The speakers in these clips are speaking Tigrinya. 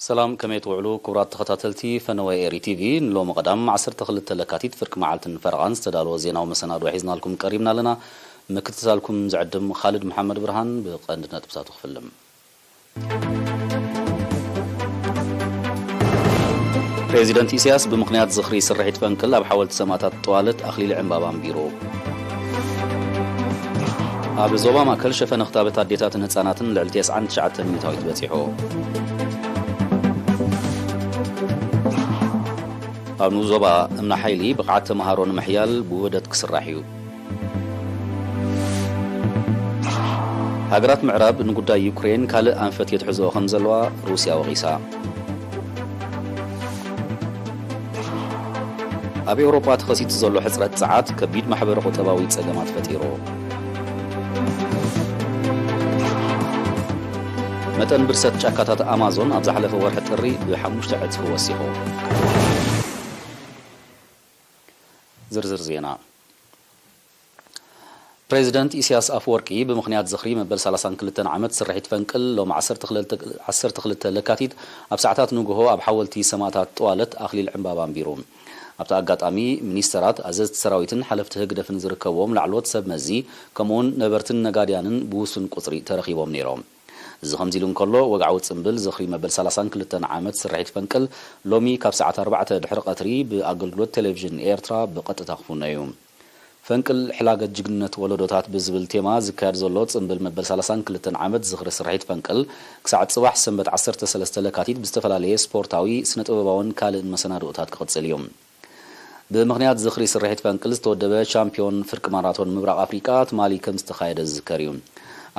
ሰላም፣ ከመይ ትውዕሉ ክቡራት ተኸታተልቲ ፈነወ ኤሪ ቲቪ? ንሎሚ ቀዳም ዓሰርተ ክልተ ለካቲት ፍርቂ መዓልትን ፈረቓን ዝተዳለወ ዜናዊ መሰናድኦ ሒዝናልኩም ቀሪብና ኣለና። ምክትታልኩም ዝዕድም ኻልድ መሓመድ ብርሃን። ብቐንዲ ነጥብታቱ ክፍልም። ፕሬዚደንት ኢሳያስ ብምኽንያት ዝኽሪ ስርሒት ፈንቅል ኣብ ሓወልቲ ሰማእታት ጠዋለት ኣኽሊል ዕምባባ ኣንቢሩ። ኣብ ዞባ ማእከል ሸፈነ ክታበት ኣዴታትን ህጻናትን ልዕሊ ተስዓን ትሽዓተን ሚእታዊት በጺሑ። ኣብ ንኡስ ዞባ እምኒ ሓይሊ ብቕዓት ተመሃሮ ንምሕያል ብውህደት ክስራሕ እዩ። ሃገራት ምዕራብ ንጉዳይ ዩክሬን ካልእ ኣንፈት የትሕዝኦ ከም ዘለዋ ሩስያ ወቒሳ። ኣብ ኤውሮጳ ተኸሲቱ ዘሎ ሕጽረት ጸዓት ከቢድ ማሕበረ ቁጠባዊ ጸገማት ፈጢሩ። መጠን ብርሰት ጫካታት ኣማዞን ኣብ ዝሓለፈ ወርሒ ጥሪ ብሓሙሽተ ዕጽፊ ወሲኹ። ዝርዝር ዜና። ፕሬዚደንት ኢሳያስ ኣፈወርቂ ብምኽንያት ዝኽሪ መበል ሰላሳን ክልተን ዓመት ስርሒት ፈንቅል ሎም ዓሰርተ ክልተ ለካቲት ኣብ ሰዓታት ንግሆ ኣብ ሓወልቲ ሰማእታት ጠዋለት ኣኽሊል ዕምባባ ኣንቢሩ። ኣብቲ ኣጋጣሚ ሚኒስተራት፣ ኣዘዝቲ ሰራዊትን ሓለፍቲ ህግደፍን ዝርከብዎም ላዕለዎት ሰብ መዚ፣ ከምኡውን ነበርትን ነጋድያንን ብውሱን ቁጽሪ ተረኺቦም ነይሮም። እዚ ከምዚ ኢሉ እንከሎ፣ ወግዓዊ ጽምብል ዝኽሪ መበል ሰላሳን ክልተን ዓመት ስርሒት ፈንቅል ሎሚ ካብ ሰዓት ኣርባዕተ ድሕሪ ቀትሪ ብኣገልግሎት ቴሌቪዥን ኤርትራ ብቐጥታ ክፍኖ እዩ። ፈንቅል ሕላገት ጅግንነት ወለዶታት ብዝብል ቴማ ዝካየድ ዘሎ ጽምብል መበል ሰላሳን ክልተን ዓመት ዝኽሪ ስርሒት ፈንቅል ክሳዕ ጽባሕ ሰንበት ዓሰርተ ሰለስተ ለካቲት ብዝተፈላለየ ስፖርታዊ፣ ስነ-ጥበባውን ካልእን መሰናድኦታት ክቕጽል እዩ። ብምኽንያት ዝኽሪ ስርሒት ፈንቅል ዝተወደበ ቻምፒዮን ፍርቂ ማራቶን ምብራቕ ኣፍሪቃ ትማሊ ከም ዝተኻየደ ዝዝከር እዩ።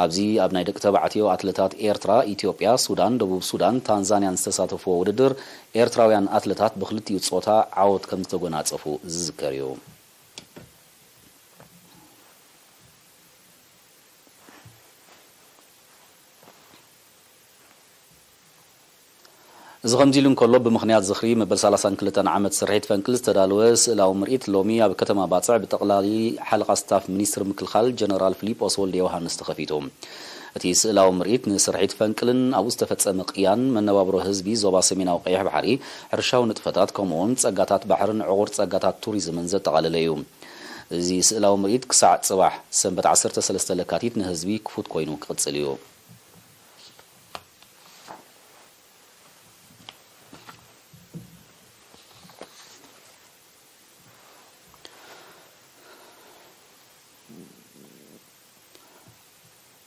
ኣብዚ ኣብ ናይ ደቂ ተባዕትዮ ኣትለታት ኤርትራ፣ ኢትዮጵያ፣ ሱዳን፣ ደቡብ ሱዳን፣ ታንዛንያን ዝተሳተፍዎ ውድድር ኤርትራውያን ኣትለታት ብክልቲኡ ጾታ ዓወት ከም ዝተጎናጸፉ ዝዝከር እዩ። እዚ ከምዚ ኢሉ እንከሎ፣ ብምኽንያት ዝኽሪ መበል ሰላሳን ክልተን ዓመት ስርሒት ፈንቅል ዝተዳለወ ስእላዊ ምርኢት ሎሚ ኣብ ከተማ ባጽዕ ብጠቕላሊ ሓለቓ ስታፍ ሚኒስትሪ ምክልኻል ጀነራል ፊሊጶስ ወልደ ዮሃንስ ተኸፊቱ። እቲ ስእላዊ ምርኢት ንስርሒት ፈንቅልን ኣብኡ ዝተፈጸመ ቅያን መነባብሮ ህዝቢ ዞባ ሰሜናዊ ቀይሕ ባሕሪ፣ ሕርሻዊ ንጥፈታት፣ ከምኡውን ጸጋታት ባሕርን ዕቑር ጸጋታት ቱሪዝምን ዘጠቓለለ እዩ። እዚ ስእላዊ ምርኢት ክሳዕ ጽባሕ ሰንበት ዓሰርተ ሰለስተ ለካቲት ንህዝቢ ክፉት ኮይኑ ክቕጽል እዩ።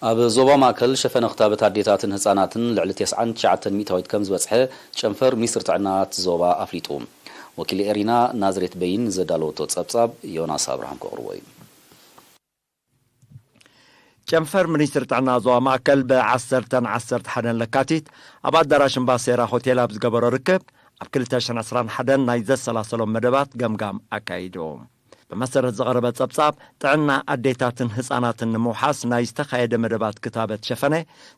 ኣብ ዞባ ማእከል ሸፈነ ክታበት ኣዴታትን ህጻናትን ልዕሊ ተስዓን ትሽዓተን ሚእታዊት ከም ዝበጽሐ ጨንፈር ሚኒስትሪ ጥዕና እቲ ዞባ ኣፍሊጡ። ወኪል ኤሪና ናዝሬት በይን ዘዳለወቶ ጸብጻብ ዮናስ ኣብርሃም ከቕርቦ እዩ። ጨንፈር ሚኒስትሪ ጥዕና ዞባ ማእከል ብዓሰርተን ዓሰርተ ሓደን ለካቲት ኣብ ኣዳራሽ እምባሴራ ሆቴል ኣብ ዝገበሮ ርክብ፣ ኣብ ክልተ ሽሕን ዕስራን ሓደን ናይ ዘሰላሰሎም መደባት ገምጋም ኣካይዱ። ብመሰረት ዝቐረበ ጸብጻብ፣ ጥዕና ኣዴታትን ህጻናትን ንምውሓስ ናይ ዝተኻየደ መደባት ክታበት ሸፈነ፣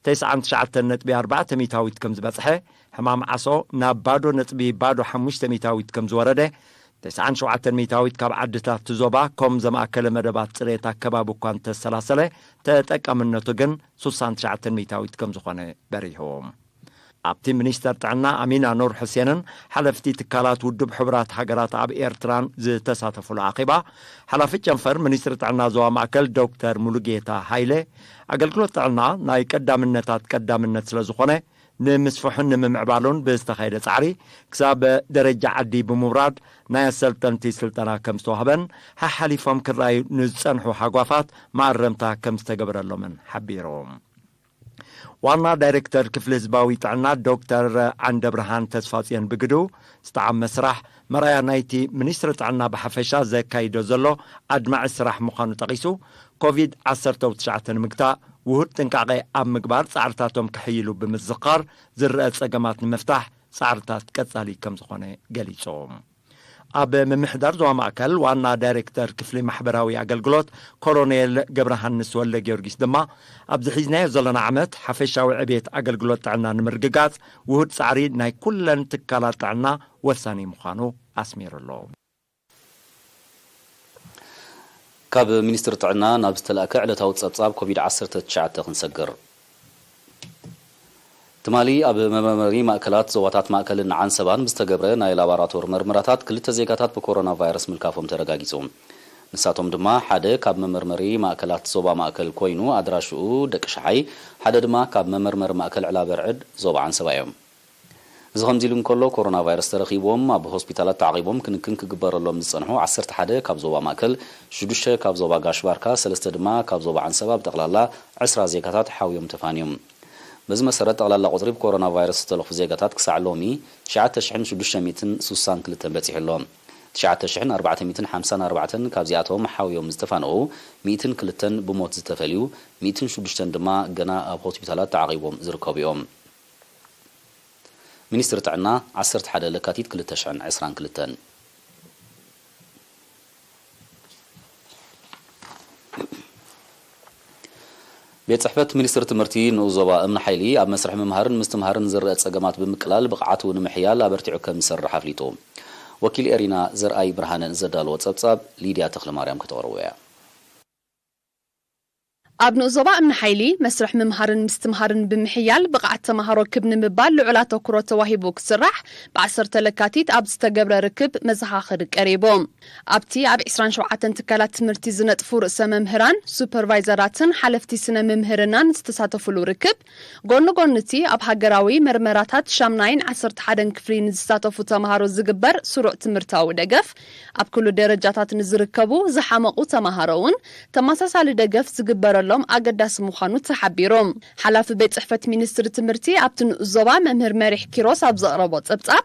ተስዓን ትሽዓተን ነጥቢ ኣርባዕተ ሚእታዊት ከም ዝበጽሐ፣ ሕማም ዓሶ ናብ ባዶ ነጥቢ ባዶ ሓሙሽተ ሚእታዊት ከም ዝወረደ፣ ተስዓን ሸውዓተን ሚእታዊት ካብ ዓድታት እቲ ዞባ ኮም ዘማእከለ መደባት ጽሬት ኣከባቢ እኳ እንተሰላሰለ፣ ተጠቃምነቱ ግን ሱሳን ትሽዓተን ሚእታዊት ከም ዝኾነ በሪሁ። ኣብቲ ሚኒስተር ጥዕና ኣሚና ኑር ሕሴንን ሓለፍቲ ትካላት ውድብ ሕቡራት ሃገራት ኣብ ኤርትራን ዝተሳተፉሉ ኣኼባ፣ ሓላፊ ጨንፈር ሚኒስትሪ ጥዕና ዞባ ማእከል ዶክተር ሙሉጌታ ሃይለ፣ ኣገልግሎት ጥዕና ናይ ቀዳምነታት ቀዳምነት ስለ ዝኾነ፣ ንምስፍሑን ንምምዕባሉን ብዝተኻየደ ጻዕሪ፣ ክሳብ ደረጃ ዓዲ ብምውራድ ናይ ኣሰልጠንቲ ስልጠና ከም ዝተዋህበን፣ ሓሓሊፎም ክረኣዩ ንዝጸንሑ ሃጓፋት መኣረምታ ከም ዝተገበረሎምን ሓቢሩ። ዋና ዳይሬክተር ክፍሊ ህዝባዊ ጥዕና ዶክተር ዓንደብርሃን ተስፋጽዮን ብግዱ፣ ዝተዓመ ስራሕ መርኣያ ናይቲ ሚኒስትሪ ጥዕና ብሓፈሻ ዘካይዶ ዘሎ ኣድማዒ ስራሕ ምዃኑ ጠቒሱ፣ ኮቪድ ዓሰርተ ትሽዓተ ንምግታእ ውሁድ ጥንቃቐ ኣብ ምግባር ጻዕርታቶም ከሕይሉ ብምዝኻር፣ ዝረኣ ጸገማት ንምፍታሕ ጻዕርታት ቀጻሊ ከም ዝኾነ ገሊጹ። ኣብ ምምሕዳር ዞባ ማእከል ዋና ዳይሬክተር ክፍሊ ማሕበራዊ ኣገልግሎት ኮሎኔል ገብረሃንስ ወልደ ጊዮርጊስ ድማ፣ ኣብዚ ሒዝናዮ ዘለና ዓመት ሓፈሻዊ ዕቤት ኣገልግሎት ጥዕና ንምርግጋጽ ውሁድ ጻዕሪ ናይ ኩለን ትካላት ጥዕና ወሳኒ ምዃኑ ኣስሚሩሉ። ካብ ሚኒስትሪ ጥዕና ናብ ዝተላእከ ዕለታዊ ጸብጻብ ኮቪድ ዓሰርተ ትሽዓተ ክንሰግር። ትማሊ ኣብ መመርመሪ ማእከላት ዞባታት ማእከልን ዓንሰባን ብዝተገብረ ናይ ላባራቶር መርመራታት ክልተ ዜጋታት ብኮሮና ቫይረስ ምልካፎም ተረጋጊጹ። ንሳቶም ድማ ሓደ ካብ መመርመሪ ማእከላት ዞባ ማእከል ኮይኑ ኣድራሽኡ ደቂ ሸሓይ፣ ሓደ ድማ ካብ መመርመሪ ማእከል ዕላበርዕድ ዞባ ዓንሰባ እዮም። እዚ ከምዚ ኢሉ እንከሎ፣ ኮሮና ቫይረስ ተረኺብዎም ኣብ ሆስፒታላት ተዓቒቦም ክንክን ክግበረሎም ዝጸንሑ ዓሰርተ ሓደ ካብ ዞባ ማእከል፣ ሽዱሽተ ካብ ዞባ ጋሽ ባርካ፣ ሰለስተ ድማ ካብ ዞባ ዓንሰባ፣ ብጠቕላላ ዕስራ ዜጋታት ሓውዮም ተፋንዮም። በዚ መሰረት፣ ጠቕላላ ቁጽሪ ብኮሮና ቫይረስ ዝተለኽፉ ዜጋታት ክሳዕ ሎሚ ትሽዓተ ሽሕን ሽዱሽተ ሚእትን ስሳን ክልተን በጺሑ ኣሎ። ትሽዓተ ሽሕን ኣርባዕተ ሚእትን ሓምሳን ኣርባዕተን ካብዚኣቶም ሓውዮም ዝተፋነዉ ሚእትን ክልተን ብሞት ዝተፈልዩ፣ ሚእትን ሽዱሽተን ድማ ገና ኣብ ሆስፒታላት ተዓቒቦም ዝርከቡ እዮም። ሚኒስትሪ ጥዕና፣ ዓሰርተ ሓደ ለካቲት ክልተ ሽሕን ዕስራን ክልተን። ቤት ጽሕፈት ሚኒስትሪ ትምህርቲ ንኡስ ዞባ እምኒ ሓይሊ ኣብ መስርሕ ምምሃርን ምስትምሃርን ዝረአ ጸገማት ብምቅላል ብቕዓቱ ንምሕያል ኣበርቲዑ ከም ዝሰርሕ ኣፍሊጡ። ወኪል ኤሪና ዘርኣይ ብርሃነ ዘዳለዎ ጸብጻብ ሊድያ ተኽለማርያም ከተቕርቦ እያ። ኣብ ንኡስ ዞባ እምኒ ሓይሊ መስርሕ ምምሃርን ምስትምሃርን ብምሕያል ብቕዓት ተምሃሮ ክብ ንምባል ልዑል ኣተኩሮ ተዋሂቡ ክስራሕ ብዓሰርተ ለካቲት ኣብ ዝተገብረ ርክብ መዘኻኸሪ ቀሪቡ። ኣብቲ ኣብ ዕስራን ሸውዓተን ትካላት ትምህርቲ ዝነጥፉ ርእሰ መምህራን፣ ሱፐርቫይዘራትን ሓለፍቲ ስነ ምምህርናን ዝተሳተፉሉ ርክብ፣ ጎኒ ጎኒ እቲ ኣብ ሃገራዊ መርመራታት ሻምናይን ዓሰርተ ሓደን ክፍሊ ንዝሳተፉ ተምሃሮ ዝግበር ስሩዕ ትምህርታዊ ደገፍ፣ ኣብ ኩሉ ደረጃታት ንዝርከቡ ዝሓመቑ ተምሃሮ እውን ተመሳሳሊ ደገፍ ዝግበረሎም ኣገዳሲ ምዃኑ ተሓቢሩ። ሓላፊ ቤት ጽሕፈት ሚኒስትሪ ትምህርቲ ኣብቲ ንኡስ ዞባ መምህር መሪሕ ኪሮስ ኣብ ዘቕረቦ ጸብጻብ፣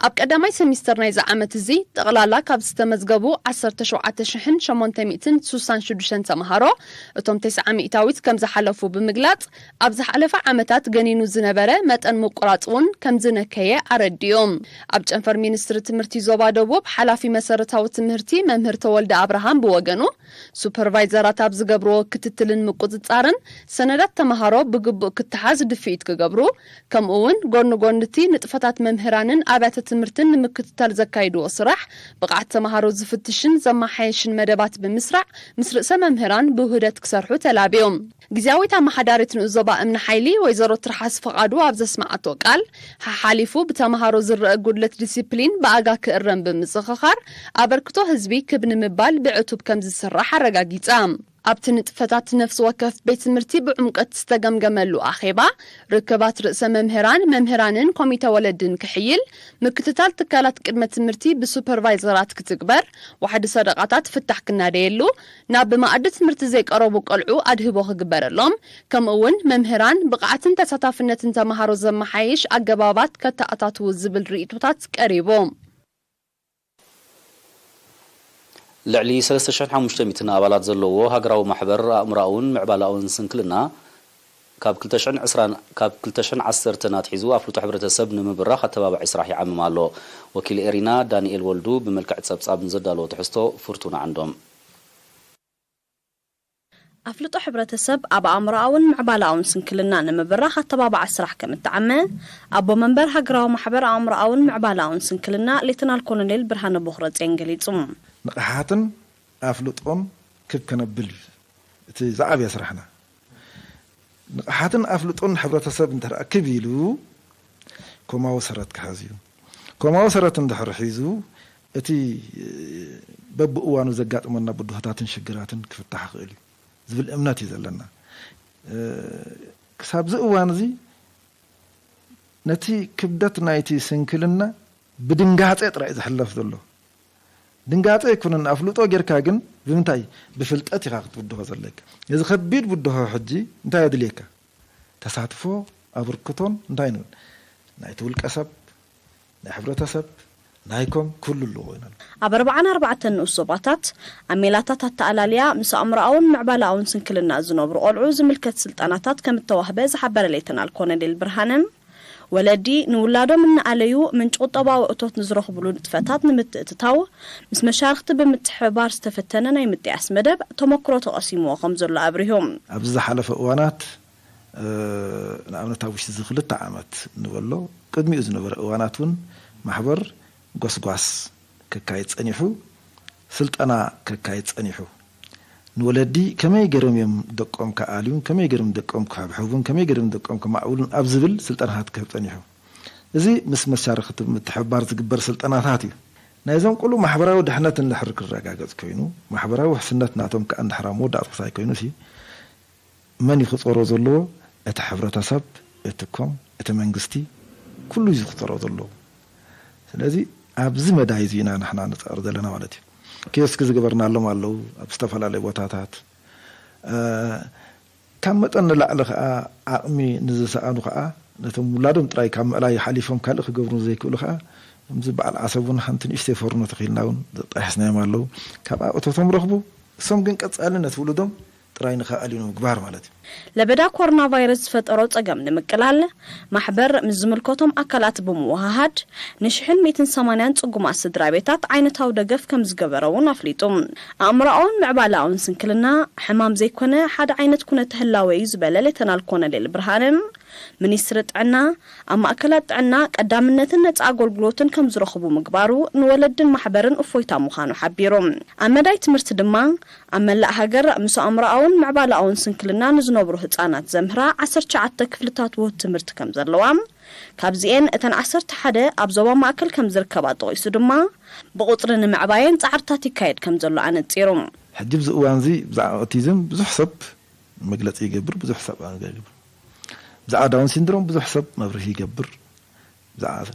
ኣብ ቀዳማይ ሰሚስተር ናይዚ ዓመት እዚ ጠቕላላ ካብ ዝተመዝገቡ ዓሰርተ ሸውዓተ ሽሕን ሸሞንተ ሚእትን ስሳን ሽዱሽተን ተምሃሮ እቶም ተስዓ ሚእታዊት ከም ዝሓለፉ ብምግላጽ፣ ኣብ ዝሓለፈ ዓመታት ገኒኑ ዝነበረ መጠን ምቁራጽ እውን ከም ዝነከየ ኣረዲኡ። ኣብ ጨንፈር ሚኒስትሪ ትምህርቲ ዞባ ደቡብ ሓላፊ መሰረታዊ ትምህርቲ መምህር ተወልደ ኣብርሃም ብወገኑ፣ ሱፐርቫይዘራት ኣብ ዝገብርዎ ክትትልን ምቁጽጻርን ሰነዳት ተምሃሮ ብግቡእ ክተሓዝ ድፍኢት ክገብሩ፣ ከምኡ እውን ጎኒ ጎኒ እቲ ንጥፈታት መምህራንን ኣብያተ ትምህርትን ንምክትታል ዘካይድዎ ስራሕ ብቕዓት ተምሃሮ ዝፍትሽን ዘመሓየሽን መደባት ብምስራዕ ምስ ርእሰ መምህራን ብውህደት ክሰርሑ ተላብዮም። ግዝያዊት ኣመሓዳሪት ንኡስ ዞባ እምኒ ሓይሊ ወይዘሮ ትርሓስ ፍቓዱ ኣብ ዘስመዓቶ ቃል፣ ሓሓሊፉ ብተምሃሮ ዝረአ ጉድለት ዲሲፕሊን ብኣጋ ክእረም ብምዝኽኻር፣ ኣበርክቶ ህዝቢ ክብ ንምባል ብዕቱብ ከም ዝስራሕ ኣረጋጊጻ። ኣብቲ ንጥፈታት ነፍሲ ወከፍ ቤት ትምህርቲ ብዕምቀት ዝተገምገመሉ ኣኼባ፣ ርክባት ርእሰ መምህራን፣ መምህራንን ኮሚተ ወለድን ክሕይል፣ ምክትታል ትካላት ቅድመ ትምህርቲ ብሱፐርቫይዘራት ክትግበር፣ ዋሕዲ ሰደቓታት ፍታሕ ክናደየሉ፣ ናብ መኣዲ ትምህርቲ ዘይቀረቡ ቆልዑ ኣድህቦ ክግበረሎም፣ ከምኡ እውን መምህራን ብቕዓትን ተሳታፍነትን ተምሃሮ ዘመሓይሽ ኣገባባት ከተኣታትዉ ዝብል ርእይቶታት ቀሪቡ። ልዕሊ ሰለስተ ሽሕን ሓሙሽተ ሚእትን ኣባላት ዘለዎ ሃገራዊ ማሕበር ኣእምሮኣውን ምዕባለኣውን ስንክልና ካብ ክልተ ሽሕን ዕስራን፣ ካብ ክልተ ሽሕን ዓሰርተን ኣትሒዙ ኣፍልጦ ሕብረተሰብ ንምብራኽ ኣተባባዒ ስራሕ ይዓምም ኣሎ። ወኪል ኤሪና ዳንኤል ወልዱ ብመልክዕ ጸብጻብ ንዘዳለዎ ትሕዝቶ ፍርቱና ዓንዶም። ኣፍልጦ ሕብረተሰብ ኣብ ኣእምሮኣውን ምዕባለኣውን ስንክልና ንምብራኽ ኣተባባዒ ስራሕ ከም እተዓመ ኣቦ መንበር ሃገራዊ ማሕበር ኣእምሮኣውን ምዕባለኣውን ስንክልና ሌተናል ኮሎኔል ብርሃነ ቦኽረጽዮን ገሊጹ። ንቕሓትን ኣፍልጦን ክብ ከነብል እዩ እቲ ዝዓበየ ስራሕና። ንቕሓትን ኣፍልጦን ሕብረተሰብ እንተ ደኣ ክብ ኢሉ፣ ኮማዊ ሰረት ክሕዝ እዩ። ኮማዊ ሰረት እንድሕር ሒዙ፣ እቲ በብእዋኑ ዘጋጥመና ብድሆታትን ሽግራትን ክፍታሕ ይኽእል እዩ ዝብል እምነት እዩ ዘለና። እ፣ ክሳብ እዚ እዋን እዚ ነቲ ክብደት ናይቲ ስንክልና ብድንጋጸ ጥራይ እዩ ዝሕለፍ ዘሎ። ድንጋጸ ኣይኮነን፣ ኣፍልጦ ጌርካ ግን ብምንታይ? ብፍልጠት ኢኻ ክትብድሆ ዘለካ። እዚ ከቢድ ብድሆ ሕጂ እንታይ የድልየካ? ተሳትፎ፣ ኣበርክቶን እንታይ ንብል? ናይቲ ውልቀ ሰብ፣ ናይ ሕብረተሰብ፣ ናይ ኮም፣ ኩሉ ኣለዎ ኢና። ኣብ ኣርባዓን ኣርባዕተን ንኡስ ዞባታት፣ ኣብ ሜላታት ኣተኣላልያ ምስ ኣእምሮኣውን ምዕባለኣውን ስንክልና ዝነብሩ ቆልዑ ዝምልከት ስልጠናታት ከም እተዋህበ ዝሓበረ ሌተናል ኮሎኔል ብርሃነ፣ ወለዲ ንውላዶም እናኣለዩ ምንጪ ቁጠባዊ እቶት ንዝረኽብሉ ንጥፈታት ንምትእትታው ምስ መሻርኽቲ ብምትሕብባር ዝተፈተነ ናይ ምጥያስ መደብ ተመክሮ ተቐሲምዎ ከም ዘሎ ኣብሪሁ። ኣብዚ ዝሓለፈ እዋናት፣ እ፣ ንኣብነት ኣብ ውሽጢ እዚ ክልተ ዓመት ንበሎ፣ ቅድሚኡ ዝነበረ እዋናት እውን ማሕበር ጎስጓስ ከካይድ ጸኒሑ፣ ስልጠና ከካይድ ጸኒሑ። ንወለዲ ከመይ ገይሮም እዮም ደቆም ክኣልዩን ከመይ ገይሮም ደቆም ክሕብሕቡን ከመይ ገይሮም ደቆም ከማዕብሉን ኣብ ዝብል ስልጠናታት ክህብ ጸኒሑ። እዚ ምስ መሻርኽቲ ምትሕብባር ዝግበር ስልጠናታት እዩ። ናይዞም ቁሉ ማሕበራዊ ድሕነት እንድሕር ክረጋገጽ ኮይኑ፣ ማሕበራዊ ውሕስነት ናቶም ከኣ እንድሕር ኣብ መወዳእታ ክሳይ ኮይኑ ሲ፣ መን እዩ ክጾሮ ዘለዎ? እቲ ሕብረተሰብ፣ እቲ ኮም፣ እቲ መንግስቲ፣ ኩሉ እዩ ክጾሮ ዘለዎ። ስለዚ ኣብዚ መዳይ እዚ ኢና ንሕና ንጽዕር ዘለና ማለት እዩ። ኪዮስክ ዝገበርናሎም ኣለዉ ኣብ ዝተፈላለዩ ቦታታት። እ፣ ካብ መጠን ንላዕሊ ከኣ ዓቕሚ ንዝሰኣኑ ከኣ ነቶም ውላዶም ጥራይ ካብ ምእላይ ሓሊፎም ካልእ ክገብሩ ዘይክእሉ ከኣ ከምዚ በዓል ዓሰብ እውን ሓንቲ ንእሽተይ ፎርኖ ተኺልና እውን ዘጣሒስናዮም ኣለዉ። ካብኣ እቶቶም ረኽቡ፣ እሶም ግን ቀጻሊ ነቲ ውሉዶም ጥራይ ንኸኣልዩ ንምግባር ማለት እዩ። ለበዳ ኮሮና ቫይረስ ዝፈጠሮ ጸገም ንምቅላል ማሕበር ምስ ዝምልከቶም ኣካላት ብምውሃሃድ ንሽሕን ሚእትን ሰማንያን ጽጉማት ስድራ ቤታት ዓይነታዊ ደገፍ ከም ዝገበረ እውን ኣፍሊጡ። ኣእምሮኣውን ምዕባለኣውን ስንክልና ሕማም ዘይኮነ ሓደ ዓይነት ኩነተ ህላወ እዩ ዝበለ ሌተናል ኮነሌል ብርሃነ፣ ሚኒስትሪ ጥዕና ኣብ ማእከላት ጥዕና ቀዳምነትን ነጻ ኣገልግሎትን ከም ዝረኽቡ ምግባሩ ንወለድን ማሕበርን እፎይታ ምዃኑ ሓቢሩ። ኣብ መዳይ ትምህርቲ ድማ ኣብ መላእ ሃገር ምስ ኣእምሮኣውን ምዕባለኣውን ስንክልና ንዝነብሩ ህጻናት ዘምህራ ዓሰርተ ትሽዓተ ክፍልታት ውህድ ትምህርቲ ከም ዘለዋ፣ ካብዚኤን እተን ዓሰርተ ሓደ ኣብ ዞባ ማእከል ከም ዝርከባ ጠቒሱ ድማ፣ ብቑጽሪ ንምዕባየን ጻዕርታት ይካየድ ከም ዘሎ ኣነጺሩ። ሕጂ ኣብዚ እዋን እዚ ብዛዕባ ኦቲዝም ብዙሕ ሰብ መግለጺ ይገብር፣ ብዙሕ ሰብ ይገብር። ብዛዕባ ዳውን ሲንድሮም ብዙሕ ሰብ መብርሂ ይገብር። ብዛዕባ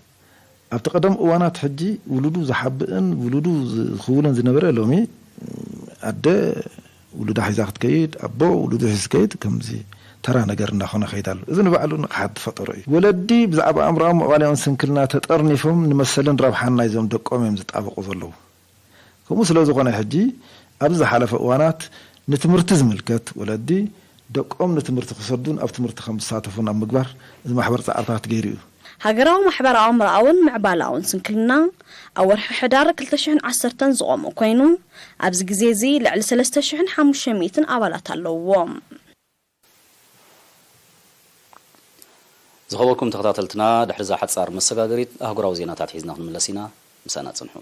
ኣብቲ ቀደም እዋናት ሕጂ ውሉዱ ዝሓብእን ውሉዱ ዝኽውልን ዝነበረ ሎሚ ኣደ ውሉዳ ሒዛ ክትከይድ፣ ኣቦ ውሉዱ ሒዙ ዝከይድ ከምዚ ተራ ነገር እናኾነ ከይድ ኣሎ። እዚ ንባዕሉ ንቕሓት ዝፈጠሮ እዩ። ወለዲ ብዛዕባ ኣእምሮኣዊ ምዕባሌኦን ስንክልና ተጠርኒፎም ንመሰልን ረብሓን ናይዞም ደቆም እዮም ዝጣበቑ ዘለዉ። ከምኡ ስለ ዝኾነ ሕጂ ኣብዚ ዝሓለፈ እዋናት ንትምህርቲ ዝምልከት ወለዲ ደቆም ንትምህርቲ ክሰዱን ኣብ ትምህርቲ ከም ዝሳተፉን ኣብ ምግባር እዚ ማሕበር ጻዕርታት ገይሩ እዩ። ሃገራዊ ማሕበራዊ ኣእምሮኣውን ምዕባለኣውን ስንክልና ኣብ ወርሒ ሕዳር ክልተ ሽሕን ዓሰርተን ዝቖመ ኮይኑ፣ ኣብዚ ግዜ እዚ ልዕሊ ሰለስተ ሽሕን ሓሙሽተ ሚእትን ኣባላት ኣለውዎ። ዝኸበርኩም ተኸታተልትና፣ ድሕሪ እዛ ሓጻር መሰጋገሪት ኣህጉራዊ ዜናታት ሒዝና ክንምለስ ኢና። ምሳና ጽንሑ።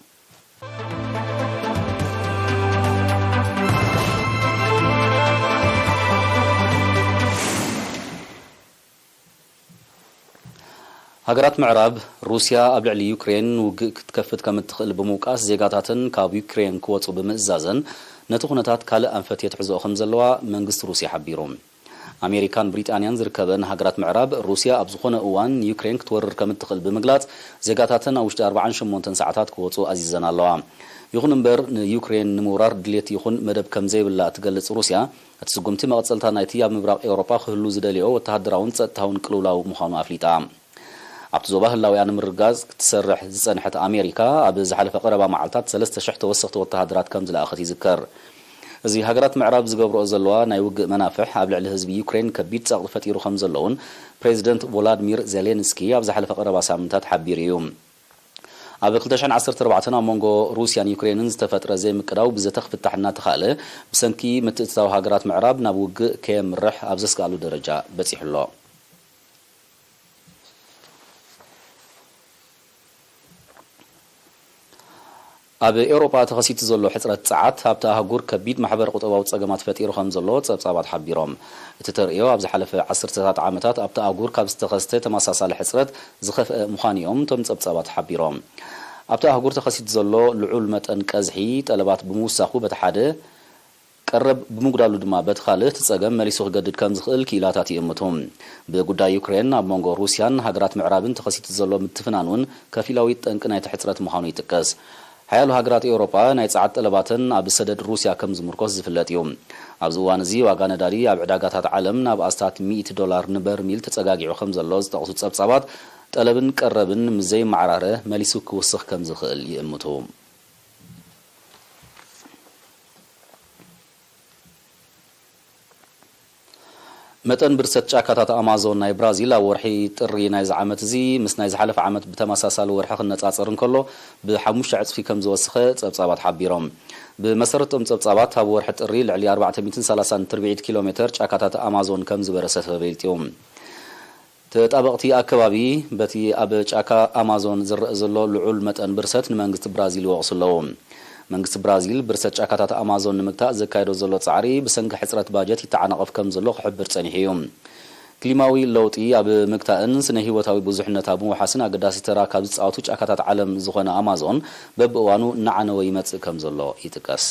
ሃገራት ምዕራብ፣ ሩስያ ኣብ ልዕሊ ዩክሬን ውግእ ክትከፍት ከም እትኽእል ብምውቃስ፣ ዜጋታተን ካብ ዩክሬን ክወጹ ብምእዛዘን፣ ነቲ ኩነታት ካልእ ኣንፈት የትሕዝኦ ከም ዘለዋ መንግስቲ ሩስያ ሓቢሩ። ኣሜሪካን ብሪጣንያን ዝርከበን ሃገራት ምዕራብ፣ ሩስያ ኣብ ዝኾነ እዋን ንዩክሬን ክትወርር ከም እትኽእል ብምግላጽ፣ ዜጋታተን ኣብ ውሽጢ ኣርባዓን ሸሞንተን ሰዓታት ክወጹ ኣዚዘን ኣለዋ። ይኹን እምበር፣ ንዩክሬን ንምውራር ድሌት ይኹን መደብ ከም ዘይብላ እትገልጽ ሩስያ፣ እቲ ስጉምቲ መቐጸልታ ናይቲ ኣብ ምብራቕ ኤውሮጳ ክህሉ ዝደልዮ ወተሃደራውን ጸጥታውን ቅልውላው ምዃኑ ኣፍሊጣ። ኣብቲ ዞባ ህላውያ ንምርግጋጽ ክትሰርሕ ዝጸንሐት ኣሜሪካ፣ ኣብ ዝሓለፈ ቀረባ መዓልታት ሰለስተ ሽሕ ተወሰኽቲ ወተሃደራት ከም ዝለኣኸት ይዝከር። እዚ ሃገራት ምዕራብ ዝገብርኦ ዘለዋ ናይ ውግእ መናፍሕ ኣብ ልዕሊ ህዝቢ ዩክሬን ከቢድ ጸቕጢ ፈጢሩ ከም ዘሎ'ውን ፕሬዚደንት ቮላድሚር ዜሌንስኪ ኣብ ዝሓለፈ ቀረባ ሳምንታት ሓቢሩ እዩ። ኣብ ክልተ ሽሕን ዓሰርተ ኣርባዕተን ኣብ መንጎ ሩስያን ዩክሬንን ዝተፈጥረ ዘይምቅዳው ብዘተ ክፍታሕ እናተኻእለ፣ ብሰንኪ ምትእትታው ሃገራት ምዕራብ ናብ ውግእ ከየምርሕ ኣብ ዘስግኣሉ ደረጃ በጺሑ ኣሎ። ኣብ ኤውሮጳ ተኸሲቱ ዘሎ ሕጽረት ጸዓት ኣብቲ ኣህጉር ከቢድ ማሕበረ ቁጠባዊ ጸገማት ፈጢሩ ከም ዘሎ ጸብጻባት ሓቢሮም። እቲ ተርእዮ ኣብ ዝሓለፈ ዓሰርተታት ዓመታት ኣብቲ ኣህጉር ካብ ዝተኸስተ ተመሳሳሊ ሕጽረት ዝኸፍአ ምዃኑ እዮም እቶም ጸብጻባት ሓቢሮም። ኣብቲ ኣህጉር ተኸሲቱ ዘሎ ልዑል መጠን ቀዝሒ፣ ጠለባት ብምውሳኹ በቲ ሓደ፣ ቀረብ ብምጉዳሉ ድማ በቲ ካልእ እቲ ጸገም መሊሱ ክገድድ ከም ዝኽእል ክኢላታት ይእምቱ። ብጉዳይ ዩክሬን ኣብ መንጎ ሩስያን ሃገራት ምዕራብን ተኸሲቱ ዘሎ ምትፍናን እውን ከፊላዊ ጠንቂ ናይቲ ሕጽረት ምዃኑ ይጥቀስ። ሓያሎ ሃገራት ኤውሮጳ ናይ ጸዓት ጠለባተን ኣብ ሰደድ ሩስያ ከም ዝምርኮስ ዝፍለጥ እዩ። ኣብዚ እዋን እዚ ዋጋ ነዳዲ ኣብ ዕዳጋታት ዓለም ናብ ኣስታት ሚእቲ ዶላር ንበርሚል ተጸጋጊዑ ከም ዘሎ ዝጠቕሱ ጸብጻባት፣ ጠለብን ቀረብን ምስ ዘይመዓራረ መሊሱ ክውስኽ ከም ዝኽእል ይእምቱ። መጠን ብርሰት ጫካታት ኣማዞን ናይ ብራዚል ኣብ ወርሒ ጥሪ ናይዚ ዓመት እዚ ምስ ናይ ዝሓለፈ ዓመት ብተመሳሳሊ ወርሒ ክነጻጸር እንከሎ ብሓሙሽተ ዕጽፊ ከም ዝወሰኸ ጸብጻባት ሓቢሮም። ብመሰረት እቶም ጸብጻባት ኣብ ወርሒ ጥሪ ልዕሊ ኣርባዕተ ሚእትን ሰላሳን ትርብዒት ኪሎ ሜተር ጫካታት ኣማዞን ከም ዝበረሰ ተፈሊጡ እዩ። ተጣበቕቲ ኣከባቢ በቲ ኣብ ጫካ ኣማዞን ዝረአ ዘሎ ልዑል መጠን ብርሰት ንመንግስቲ ብራዚል ይወቕሱ ኣለዉ። መንግስቲ ብራዚል ብርሰት ጫካታት ኣማዞን ንምግታእ ዘካየዶ ዘሎ ጻዕሪ ብሰንኪ ሕጽረት ባጀት ይተዓናቐፍ ከም ዘሎ ክሕብር ጸኒሑ እዩ። ክሊማዊ ለውጢ ኣብ ምግታእን ስነ ህይወታዊ ብዙሕነት ኣብ ምውሓስን ኣገዳሲ ተራ ካብ ዝጻወቱ ጫካታት ዓለም ዝኾነ ኣማዞን በብእዋኑ እናዓነወ ይመጽእ ከም ዘሎ ይጥቀስ።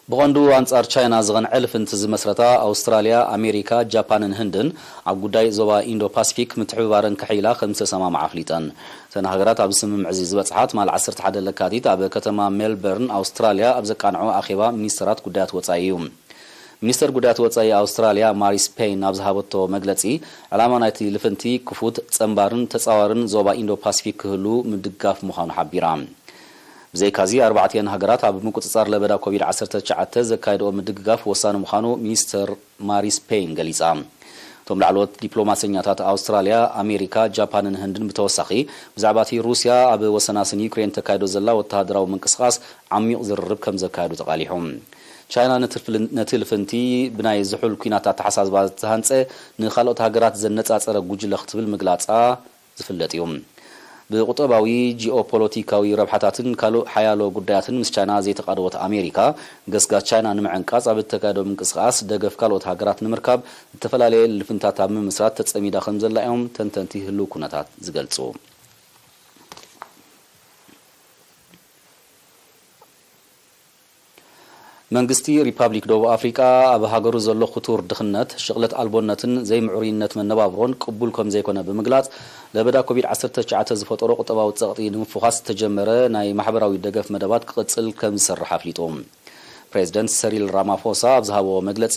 ብቐንዱ ኣንጻር ቻይና ዝቐንዐ ልፍንቲ ዝመስረታ ኣውስትራልያ፣ ኣሜሪካ፣ ጃፓንን ህንድን ኣብ ጉዳይ ዞባ ኢንዶ ፓሲፊክ ምትሕብባረን ከሕይላ ከም ዝተሰማምዓ ኣፍሊጠን። እተን ሃገራት ኣብዚ ስምምዕ እዚ ዝበጽሓ ትማል ዓሰርተ ሓደ ለካቲት ኣብ ከተማ ሜልበርን ኣውስትራልያ ኣብ ዘቃንዖ ኣኼባ ሚኒስተራት ጉዳያት ወጻኢ እዩ። ሚኒስተር ጉዳያት ወጻኢ ኣውስትራልያ ማሪስ ፔይን ኣብ ዝሃበቶ መግለጺ፣ ዕላማ ናይቲ ልፍንቲ ክፉት፣ ጸንባርን ተጻዋርን ዞባ ኢንዶ ፓሲፊክ ክህሉ ምድጋፍ ምዃኑ ሓቢራ። ብዘይካዚ ኣርባዕቲኣን ሃገራት ኣብ ምቁጽጻር ለበዳ ኮቪድ ዓሰርተ ትሽዓተ ዘካየድኦ ምድግጋፍ ወሳኒ ምዃኑ ሚኒስተር ማሪስ ፔይን ገሊጻ። እቶም ላዕለዎት ዲፕሎማሰኛታት ኣውስትራልያ፣ ኣሜሪካ፣ ጃፓንን ህንድን ብተወሳኺ ብዛዕባ እቲ ሩስያ ኣብ ወሰናስን ዩክሬን ተካይዶ ዘላ ወተሃደራዊ ምንቅስቓስ ዓሚቕ ዝርርብ ከም ዘካየዱ ተቓሊሖም። ቻይና ነቲ ፍል-፣ ነቲ ልፍንቲ ብናይ ዝሑል ኲናት ኣተሓሳስባ ዝተሃንጸ ንኻልኦት ሃገራት ዘነጻጸረ ጉጅለ ክትብል ምግላጻ ዝፍለጥ እዩ። ብቁጠባዊ፣ ጂኦፖለቲካዊ ረብሓታትን ካልእ ሓያሎ ጉዳያትን ምስ ቻይና ዘይተቓደወት ኣሜሪካ፣ ገስጋስ ቻይና ንምዕንቃጽ ኣብ እተካየዶ ምንቅስቓስ ደገፍ ካልኦት ሃገራት ንምርካብ እተፈላለየ ልፍንታት ኣብ ምምስራት ተጸሚዳ ከም ዘላ እዮም ተንተንቲ ህልው ኩነታት ዝገልጹ። መንግስቲ ሪፓብሊክ ደቡብ ኣፍሪቃ ኣብ ሃገሩ ዘሎ ክቱር ድኽነት፣ ሽቕለት ኣልቦነትን ዘይምዕሩይነት መነባብሮን ቅቡል ከም ዘይኮነ ብምግላጽ፣ ለበዳ ኮቪድ ዓሰርተ ትሽዓተ ዝፈጠሮ ቁጠባዊ ጸቕጢ ንምፍዃስ ዝተጀመረ ናይ ማሕበራዊ ደገፍ መደባት ክቕጽል ከም ዝሰርሕ ኣፍሊጡ። ፕሬዚደንት ሰሪል ራማፎሳ ኣብ ዝሃብዎ መግለጺ፣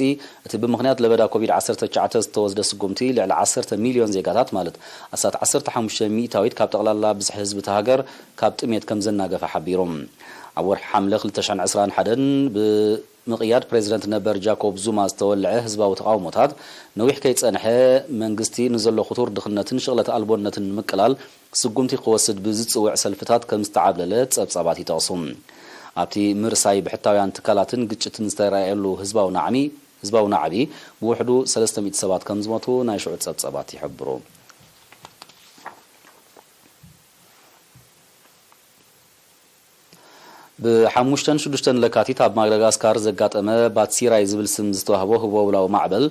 እቲ ብምኽንያት ለበዳ ኮቪድ ዓሰርተ ትሽዓተ ዝተወስደ ስጉምቲ ልዕሊ ዓሰርተ ሚልዮን ዜጋታት፣ ማለት ኣስታት ዓሰርተ ሓሙሽተ ሚእታዊት ካብ ጠቕላላ ብዝሒ ህዝቢ እታ ሃገር፣ ካብ ጥሜት ከም ዘናገፈ ሓቢሩ። ኣብ ወርሒ ሓምለ ክልተ ሽሕን ዕስራን ሓደን ብምቕያድ ፕሬዚደንት ነበር ጃኮብ ዙማ ዝተወልዐ ህዝባዊ ተቓውሞታት፣ ነዊሕ ከይጸንሐ መንግስቲ ንዘሎ ክቱር ድኽነትን ሽቕለት ኣልቦነትን ንምቅላል ስጉምቲ ክወስድ ብዝጽውዕ ሰልፍታት ከም ዝተዓብለለ ጸብጻባት ይጠቕሱ። ኣብቲ ምርሳይ ብሕታውያን ትካላትን ግጭትን ዝተራእየሉ ህዝባዊ ናዕሚ፣ ህዝባዊ ናዕቢ ብውሕዱ ሰለስተ ሚእቲ ሰባት ከም ዝሞቱ ናይ ሽዑ ጸብጻባት ይሕብሩ። ብሓሙሽተን ሽዱሽተን ለካቲት ኣብ ማዳጋስካር ዘጋጠመ ባትሲራይ ዝብል ስም ዝተዋህቦ ህቦብላዊ ማዕበል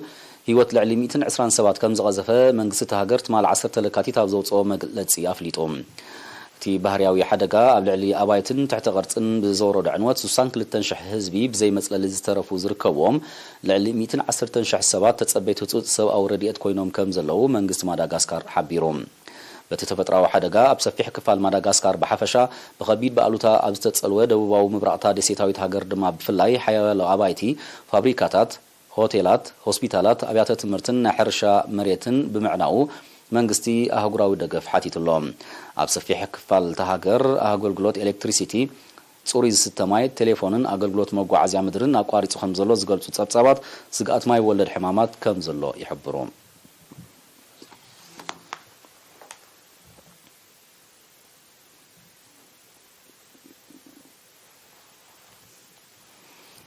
ህይወት ልዕሊ ሚእትን ዕስራን ሰባት ከም ዝቐዘፈ መንግስቲ እታ ሃገር ትማል ዓሰርተ ለካቲት ኣብ ዘውፅኦ መግለፂ ኣፍሊጡ። እቲ ባህርያዊ ሓደጋ ኣብ ልዕሊ ኣባይትን ትሕተ ቅርጽን ብዘውረዶ ዕንወት ስሳን ክልተን ሽሕ ህዝቢ ብዘይ መጽለሊ ዝተረፉ ዝርከብዎም ልዕሊ ሚእትን ዓሰርተን ሽሕ ሰባት ተጸበይቲ ህጹጽ ሰብኣዊ ረድኤት ኮይኖም ከም ዘለዉ መንግስቲ ማዳጋስካር ሓቢሩ። በቲ ተፈጥራዊ ሓደጋ ኣብ ሰፊሕ ክፋል ማዳጋስካር ብሓፈሻ፣ ብኸቢድ ብኣሉታ ኣብ ዝተጸልወ ደቡባዊ ምብራቕታ ደሴታዊት ሃገር ድማ ብፍላይ ሓያሎ ኣባይቲ፣ ፋብሪካታት፣ ሆቴላት፣ ሆስፒታላት፣ ኣብያተ ትምህርትን ናይ ሕርሻ መሬትን ብምዕናዉ መንግስቲ ኣህጉራዊ ደገፍ ሓቲቱ ኣሎ። ኣብ ሰፊሕ ክፋል እታ ሃገር ኣገልግሎት ኤሌክትሪሲቲ፣ ጽሩይ ዝስተ ማይ፣ ቴሌፎንን ኣገልግሎት መጓዓዝያ ምድርን ኣቋሪጹ ከም ዘሎ ዝገልጹ ጸብጻባት፣ ስግኣት ማይ ወለድ ሕማማት ከም ዘሎ ይሕብሩ።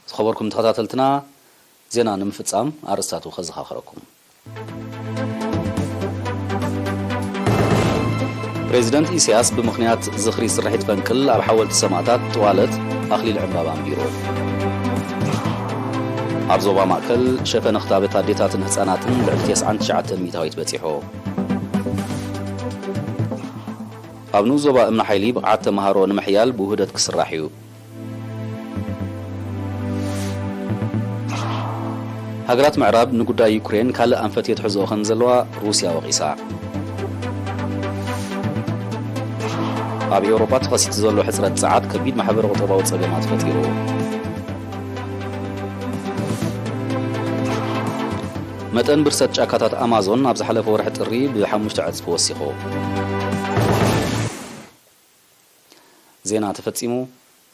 ዝኸበርኩም ተኸታተልትና፣ ዜና ንምፍጻም ኣርእስታቱ ከዘኻኽረኩም። ፕሬዚደንት ኢሳያስ ብምኽንያት ዝኽሪ ስርሒት ፈንቅል ኣብ ሓወልቲ ሰማእታት ጥዋለት ኣኽሊል ዕምባባ ኣንቢሩ። ኣብ ዞባ ማእከል ሸፈነ ክታበት ኣዴታትን ህጻናትን ልዕሊ ተስዓን ትሽዓተን ሚእታዊት በጺሑ። ኣብ ንኡስ ዞባ እምኒ ሓይሊ ብቕዓት ተመሃሮ ንምሕያል ብውህደት ክስራሕ እዩ። ሃገራት ምዕራብ ንጉዳይ ዩክሬን ካልእ ኣንፈት የትሕዝኦ ከም ዘለዋ ሩስያ ወቒሳ። ኣብ ኤውሮጳ ተኸሲቱ ዘሎ ሕጽረት ጸዓት ከቢድ ማሕበረ ቁጠባዊ ጸገማት ፈጢሩ። መጠን ብርሰት ጫካታት ኣማዞን ኣብ ዝሓለፈ ወርሒ ጥሪ ብሓሙሽተ ዕጽፊ ወሲኹ። ዜና ተፈጺሙ።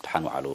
ደሓን ውዓሉ።